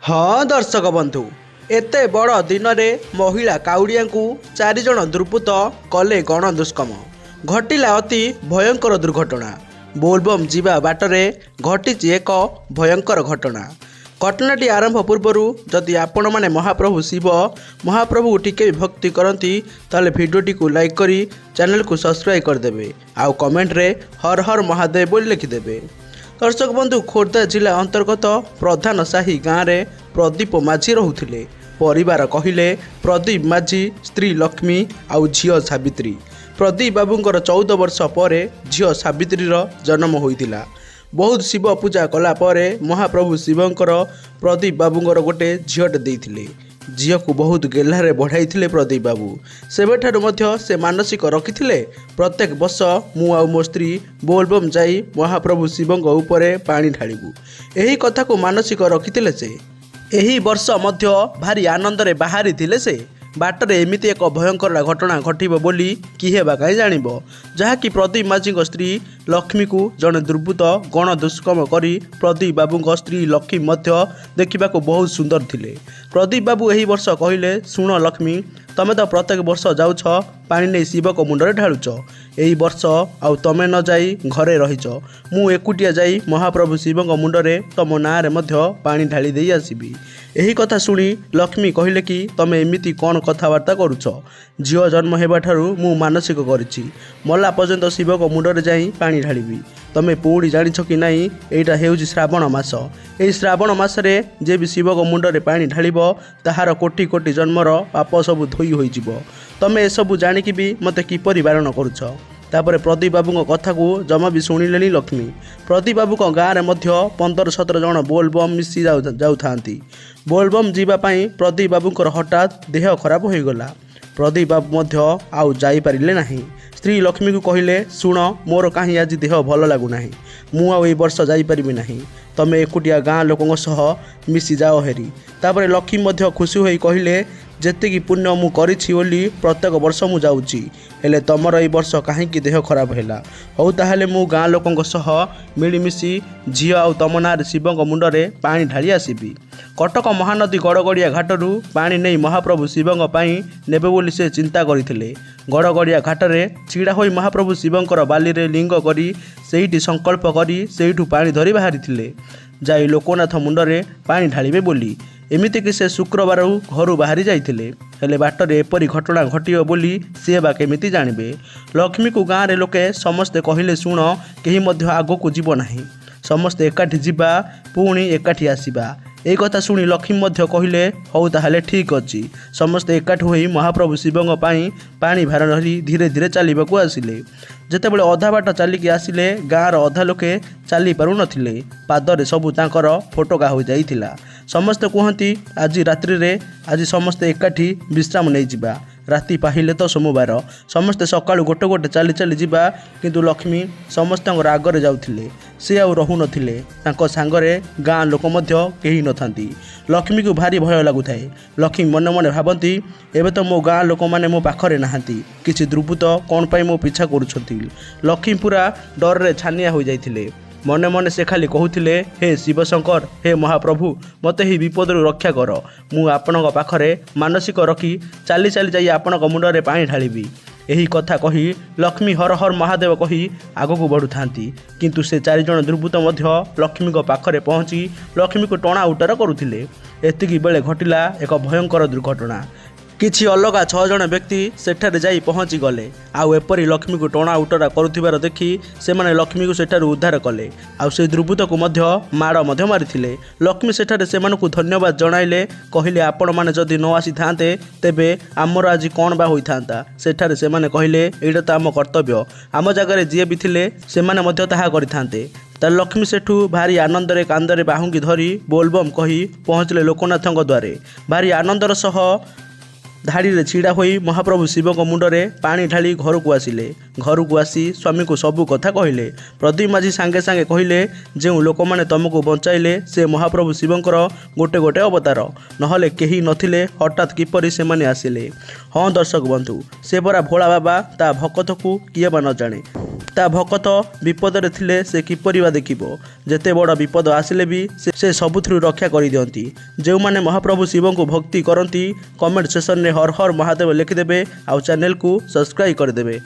ହଁ ଦର୍ଶକ ବନ୍ଧୁ, ଏତେ ବଡ଼ ଦିନରେ ମହିଳା କାଉଡ଼ିଆଙ୍କୁ ଚାରିଜଣ ଦୁର୍ବୃତ୍ତ କଲେ ଗଣଦୁଷ୍କର୍ମ। ଘଟିଲା ଅତି ଭୟଙ୍କର ଦୁର୍ଘଟଣା। ବୋଲବମ୍ ଯିବା ବାଟରେ ଘଟିଛି ଏକ ଭୟଙ୍କର ଘଟଣା। ଘଟଣାଟି ଆରମ୍ଭ ପୂର୍ବରୁ ଯଦି ଆପଣମାନେ ମହାପ୍ରଭୁ ଶିବ ମହାପ୍ରଭୁକୁ ଟିକେ ବି ଭକ୍ତି କରନ୍ତି, ତାହେଲେ ଭିଡ଼ିଓଟିକୁ ଲାଇକ୍ କରି ଚ୍ୟାନେଲକୁ ସବସ୍କ୍ରାଇବ୍ କରିଦେବେ ଆଉ କମେଣ୍ଟରେ ହର ହର ମହାଦେବ ବୋଲି ଲେଖିଦେବେ। ଦର୍ଶକ ବନ୍ଧୁ, ଖୋର୍ଦ୍ଧା ଜିଲ୍ଲା ଅନ୍ତର୍ଗତ ପ୍ରଧାନ ସାହି ଗାଁରେ ପ୍ରଦୀପ ମାଝୀ ରହୁଥିଲେ। ପରିବାର କହିଲେ ପ୍ରଦୀପ ମାଝୀ, ସ୍ତ୍ରୀ ଲକ୍ଷ୍ମୀ ଆଉ ଝିଅ ସାବିତ୍ରୀ। ପ୍ରଦୀପ ବାବୁଙ୍କର 14 ବର୍ଷ ପରେ ଝିଅ ସାବିତ୍ରୀର ଜନ୍ମ ହୋଇଥିଲା। ବହୁତ ଶିବ ପୂଜା କଲା ପରେ ମହାପ୍ରଭୁ ଶିବଙ୍କର ପ୍ରଦୀପ ବାବୁଙ୍କର ଗୋଟେ ଝିଅଟେ ଦେଇଥିଲେ। ଝିଅକୁ ବହୁତ ଗେହ୍ଲାରେ ବଢ଼ାଇଥିଲେ ପ୍ରଦୀପ ବାବୁ। ସେବେଠାରୁ ମଧ୍ୟ ସେ ମାନସିକ ରଖିଥିଲେ, ପ୍ରତ୍ୟେକ ବର୍ଷ ମୁଁ ଆଉ ମୋ ସ୍ତ୍ରୀ ବୋଲବମ୍ ଯାଇ ମହାପ୍ରଭୁ ଶିବଙ୍କ ଉପରେ ପାଣି ଢାଳିବୁ। ଏହି କଥାକୁ ମାନସିକ ରଖିଥିଲେ ସେ। ଏହି ବର୍ଷ ମଧ୍ୟ ଭାରି ଆନନ୍ଦରେ ବାହାରିଥିଲେ ସେ। ବାଟରେ ଏମିତି ଏକ ଭୟଙ୍କର ଘଟଣା ଘଟିବ ବୋଲି କିଏ ବା କାହିଁ ଜାଣିବ, ଯାହାକି ପ୍ରଦୀପ ମାଝୀଙ୍କ ସ୍ତ୍ରୀ ଲକ୍ଷ୍ମୀକୁ ଜଣେ ଦୁର୍ବୃତ୍ତ ଗଣଦୁଷ୍କର୍ମ କରି। ପ୍ରଦୀପ ବାବୁଙ୍କ ସ୍ତ୍ରୀ ଲକ୍ଷ୍ମୀ ମଧ୍ୟ ଦେଖିବାକୁ ବହୁତ ସୁନ୍ଦର ଥିଲେ। ପ୍ରଦୀପ ବାବୁ ଏହି ବର୍ଷ କହିଲେ, ଶୁଣ ଲକ୍ଷ୍ମୀ, ତମେ ତ ପ୍ରତ୍ୟେକ ବର୍ଷ ଯାଉଛ, ପାଣି ନେଇ ଶିବଙ୍କ ମୁଣ୍ଡରେ ଢାଳୁଛ। ଏଇ ବର୍ଷ ଆଉ ତମେ ନ ଯାଇ ଘରେ ରହିଛ, ମୁଁ ଏକୁଟିଆ ଯାଇ ମହାପ୍ରଭୁ ଶିବଙ୍କ ମୁଣ୍ଡରେ ତମ ନାଁରେ ମଧ୍ୟ ପାଣି ଢାଳି ଦେଇ ଆସିବି। ଏହି କଥା ଶୁଣି ଲକ୍ଷ୍ମୀ କହିଲେ କି ତମେ ଏମିତି କ'ଣ କଥାବାର୍ତ୍ତା କରୁଛ? ଝିଅ ଜନ୍ମ ହେବାଠାରୁ ମୁଁ ମାନସିକ କରିଛି, ମଲା ପର୍ଯ୍ୟନ୍ତ ଶିବଙ୍କ ମୁଣ୍ଡରେ ଯାଇ ପାଣି ଢାଳିବି। ତମେ ପୁଣି ଜାଣିଛ କି ନାହିଁ, ଏଇଟା ହେଉଛି ଶ୍ରାବଣ ମାସ। ଏହି ଶ୍ରାବଣ ମାସରେ ଯେ ବି ଶିବଙ୍କ ମୁଣ୍ଡରେ ପାଣି ଢାଳିବ, ତାହାର କୋଟି କୋଟି ଜନ୍ମର ପାପ ସବୁ ଧୋଇ ହୋଇଯିବ। ତମେ ଏସବୁ ଜାଣିକି ବି ମୋତେ କିପରି ବାରଣ କରୁଛ? ତାପରେ ପ୍ରଦୀପ ବାବୁଙ୍କ କଥାକୁ ଜମା ବି ଶୁଣିଲେନି ଲକ୍ଷ୍ମୀ। ପ୍ରଦୀପ ବାବୁଙ୍କ ଗାଁରେ ମଧ୍ୟ 15 17 ଜଣ ବୋଲବମ୍ ମିଶି ଯାଉଥାନ୍ତି ବୋଲବମ୍ ଯିବା ପାଇଁ। ପ୍ରଦୀପ ବାବୁଙ୍କର ହଠାତ୍ ଦେହ ଖରାପ ହୋଇଗଲା। ପ୍ରଦୀପ ବାବୁ ମଧ୍ୟ ଆଉ ଯାଇପାରିଲେ ନାହିଁ। ସ୍ତ୍ରୀ ଲକ୍ଷ୍ମୀକୁ କହିଲେ, ଶୁଣ, ମୋର କାହିଁ ଆଜି ଦେହ ଭଲ ଲାଗୁନାହିଁ, ମୁଁ ଆଉ ଏଇ ବର୍ଷ ଯାଇପାରିବି ନାହିଁ, ତମେ ଏକୁଟିଆ ଗାଁ ଲୋକଙ୍କ ସହ ମିଶି ଯାଅ ହେରି। ତାପରେ ଲକ୍ଷ୍ମୀ ମଧ୍ୟ ଖୁସି ହୋଇ କହିଲେ, ଯେତିକି ପୁଣ୍ୟ ମୁଁ କରିଛି ବୋଲି ପ୍ରତ୍ୟେକ ବର୍ଷ ମୁଁ ଯାଉଛି, ହେଲେ ତମର ଏଇ ବର୍ଷ କାହିଁକି ଦେହ ଖରାପ ହେଲା? ହଉ ତାହେଲେ ମୁଁ ଗାଁ ଲୋକଙ୍କ ସହ ମିଳିମିଶି ଝିଅ ଆଉ ତମ ନାଁରେ ଶିବଙ୍କ ମୁଣ୍ଡରେ ପାଣି ଢାଳି ଆସିବି। କଟକ ମହାନଦୀ ଗଡ଼ଗଡ଼ିଆ ଘାଟରୁ ପାଣି ନେଇ ମହାପ୍ରଭୁ ଶିବଙ୍କ ପାଇଁ ନେବେ ବୋଲି ସେ ଚିନ୍ତା କରିଥିଲେ। ଗଡ଼ଗଡ଼ିଆ ଘାଟରେ ଛିଡ଼ା ହୋଇ ମହାପ୍ରଭୁ ଶିବଙ୍କର ବାଲିରେ ଲିଙ୍ଗ କରି ସେଇଠି ସଂକଳ୍ପ କରି ସେଇଠୁ ପାଣି ଧରି ବାହାରିଥିଲେ ଯାଇ ଲୋକନାଥ ମୁଣ୍ଡରେ ପାଣି ଢାଳିବେ ବୋଲି। ଏମିତିକି ସେ ଶୁକ୍ରବାର ଘରୁ ବାହାରି ଯାଇଥିଲେ। ହେଲେ ବାଟରେ ଏପରି ଘଟଣା ଘଟିବ ବୋଲି ସିଏ ବା କେମିତି ଜାଣିବେ? ଲକ୍ଷ୍ମୀକୁ ଗାଁରେ ଲୋକେ ସମସ୍ତେ କହିଲେ, ଶୁଣ, କେହି ମଧ୍ୟ ଆଗକୁ ଯିବ ନାହିଁ, ସମସ୍ତେ ଏକାଠି ଯିବା ପୁଣି ଏକାଠି ଆସିବା। ଏଇ କଥା ଶୁଣି ଲକ୍ଷ୍ମୀ ମଧ୍ୟ କହିଲେ, ହଉ ତାହେଲେ ଠିକ୍ ଅଛି। ସମସ୍ତେ ଏକାଠି ହୋଇ ମହାପ୍ରଭୁ ଶିବଙ୍କ ପାଇଁ ପାଣି ଭାର ଧରି ଧୀରେ ଧୀରେ ଚାଲିବାକୁ ଆସିଲେ। ଯେତେବେଳେ ଅଧା ବାଟ ଚାଲିକି ଆସିଲେ, ଗାଁର ଅଧା ଲୋକେ ଚାଲି ପାରୁନଥିଲେ। ପାଦରେ ସବୁ ତାଙ୍କର ଫୋଟକା ହୋଇଯାଇଥିଲା। ସମସ୍ତେ କୁହନ୍ତି, ଆଜି ରାତ୍ରିରେ ଆଜି ସମସ୍ତେ ଏକାଠି ବିଶ୍ରାମ ନେଇଯିବା, ରାତି ପାହିଲେ ତ ସୋମବାର, ସମସ୍ତେ ସକାଳୁ ଗୋଟେ ଗୋଟେ ଚାଲି ଚାଲି ଯିବା। କିନ୍ତୁ ଲକ୍ଷ୍ମୀ ସମସ୍ତଙ୍କର ଆଗରେ ଯାଉଥିଲେ, ସେ ଆଉ ରହୁନଥିଲେ। ତାଙ୍କ ସାଙ୍ଗରେ ଗାଁ ଲୋକ ମଧ୍ୟ କେହି ନଥାନ୍ତି। ଲକ୍ଷ୍ମୀକୁ ଭାରି ଭୟ ଲାଗୁଥାଏ। ଲକ୍ଷ୍ମୀ ମନେ ମନେ ଭାବନ୍ତି, ଏବେ ତ ମୋ ଗାଁ ଲୋକମାନେ ମୋ ପାଖରେ ନାହାନ୍ତି, କିଛି ଦୁର୍ବୃତ୍ତ କ'ଣ ପାଇଁ ମୋ ପିଛା କରୁଛନ୍ତି? ଲକ୍ଷ୍ମୀ ପୁରା ଡରରେ ଛାନିଆ ହୋଇଯାଇଥିଲେ। ମନେ ମନେ ସେ ଖାଲି କହୁଥିଲେ, ହେ ଶିବଶଙ୍କର, ହେ ମହାପ୍ରଭୁ, ମୋତେ ଏହି ବିପଦରୁ ରକ୍ଷା କର। ମୁଁ ଆପଣଙ୍କ ପାଖରେ ମାନସିକ ରଖି ଚାଲି ଚାଲି ଯାଇ ଆପଣଙ୍କ ମୁଣ୍ଡରେ ପାଣି ଢାଳିବି। ଏହି କଥା କହି ଲକ୍ଷ୍ମୀ ହର ହର ମହାଦେବ କହି ଆଗକୁ ବଢ଼ୁଥାନ୍ତି, କିନ୍ତୁ ସେ ଚାରିଜଣ ଦୁର୍ବୃତ୍ତ ମଧ୍ୟ ଲକ୍ଷ୍ମୀଙ୍କ ପାଖରେ ପହଞ୍ଚି ଲକ୍ଷ୍ମୀକୁ ଟଣା ଉଟରା କରୁଥିଲେ। ଏତିକି ବେଳେ ଘଟିଲା ଏକ ଭୟଙ୍କର ଦୁର୍ଘଟଣା। କିଛି ଅଲଗା 6 ଜଣ ବ୍ୟକ୍ତି ସେଠାରେ ଯାଇ ପହଞ୍ଚିଗଲେ ଆଉ ଏପରି ଲକ୍ଷ୍ମୀକୁ ଟଣା ଉଟରା କରୁଥିବାର ଦେଖି ସେମାନେ ଲକ୍ଷ୍ମୀକୁ ସେଠାରୁ ଉଦ୍ଧାର କଲେ ଆଉ ସେ ଦୁର୍ବୃତ୍ତକୁ ମଧ୍ୟ ମାଡ଼ ମଧ୍ୟ ମାରିଥିଲେ। ଲକ୍ଷ୍ମୀ ସେଠାରେ ସେମାନଙ୍କୁ ଧନ୍ୟବାଦ ଜଣାଇଲେ, କହିଲେ, ଆପଣମାନେ ଯଦି ନ ଆସିଥାନ୍ତେ ତେବେ ଆମର ଆଜି କ'ଣ ବା ହୋଇଥାନ୍ତା? ସେଠାରେ ସେମାନେ କହିଲେ, ଏଇଟା ତ ଆମ କର୍ତ୍ତବ୍ୟ, ଆମ ଜାଗାରେ ଯିଏ ବି ଥିଲେ ସେମାନେ ମଧ୍ୟ ତାହା କରିଥାନ୍ତେ। ତା ଲକ୍ଷ୍ମୀ ସେଠୁ ଭାରି ଆନନ୍ଦରେ କାନ୍ଧରେ ବାହୁଙ୍ଗି ଧରି ବୋଲବମ୍ କହି ପହଞ୍ଚିଲେ ଲୋକନାଥଙ୍କ ଦ୍ୱାରେ। ଭାରି ଆନନ୍ଦର ସହ ଧାଡ଼ିରେ ଛିଡ଼ା ହୋଇ ମହାପ୍ରଭୁ ଶିବଙ୍କ ମୁଣ୍ଡରେ ପାଣି ଢାଳି ଘରକୁ ଆସିଲେ। ଘରକୁ ଆସି ସ୍ୱାମୀଙ୍କୁ ସବୁ କଥା କହିଲେ। ପ୍ରଦୀପ ମାଝୀ ସାଙ୍ଗେ ସାଙ୍ଗେ କହିଲେ, ଯେଉଁ ଲୋକମାନେ ତମକୁ ବଞ୍ଚାଇଲେ ସେ ମହାପ୍ରଭୁ ଶିବଙ୍କର ଗୋଟେ ଗୋଟେ ଅବତାର, ନହେଲେ କେହି ନଥିଲେ, ହଠାତ୍ କିପରି ସେମାନେ ଆସିଲେ? ହଁ ଦର୍ଶକ ବନ୍ଧୁ, ସେ ପରା ଭୋଳା ବାବା, ତା ଭକତକୁ କିଏ ବା ନ ଜାଣେ। ତା ଭକତ ବିପଦରେ ଥିଲେ ସେ କିପରି ବା ଦେଖିବ? ଯେତେ ବଡ଼ ବିପଦ ଆସିଲେ ବି ସେ ସବୁଥିରୁ ରକ୍ଷା କରିଦିଅନ୍ତି। ଯେଉଁମାନେ ମହାପ୍ରଭୁ ଶିବଙ୍କୁ ଭକ୍ତି କରନ୍ତି, କମେଣ୍ଟ ସେକ୍ସନରେ ହର ହର ମହାଦେବ ଲେଖିଦେବେ ଆଉ ଚ୍ୟାନେଲକୁ ସବସ୍କ୍ରାଇବ୍ କରିଦେବେ।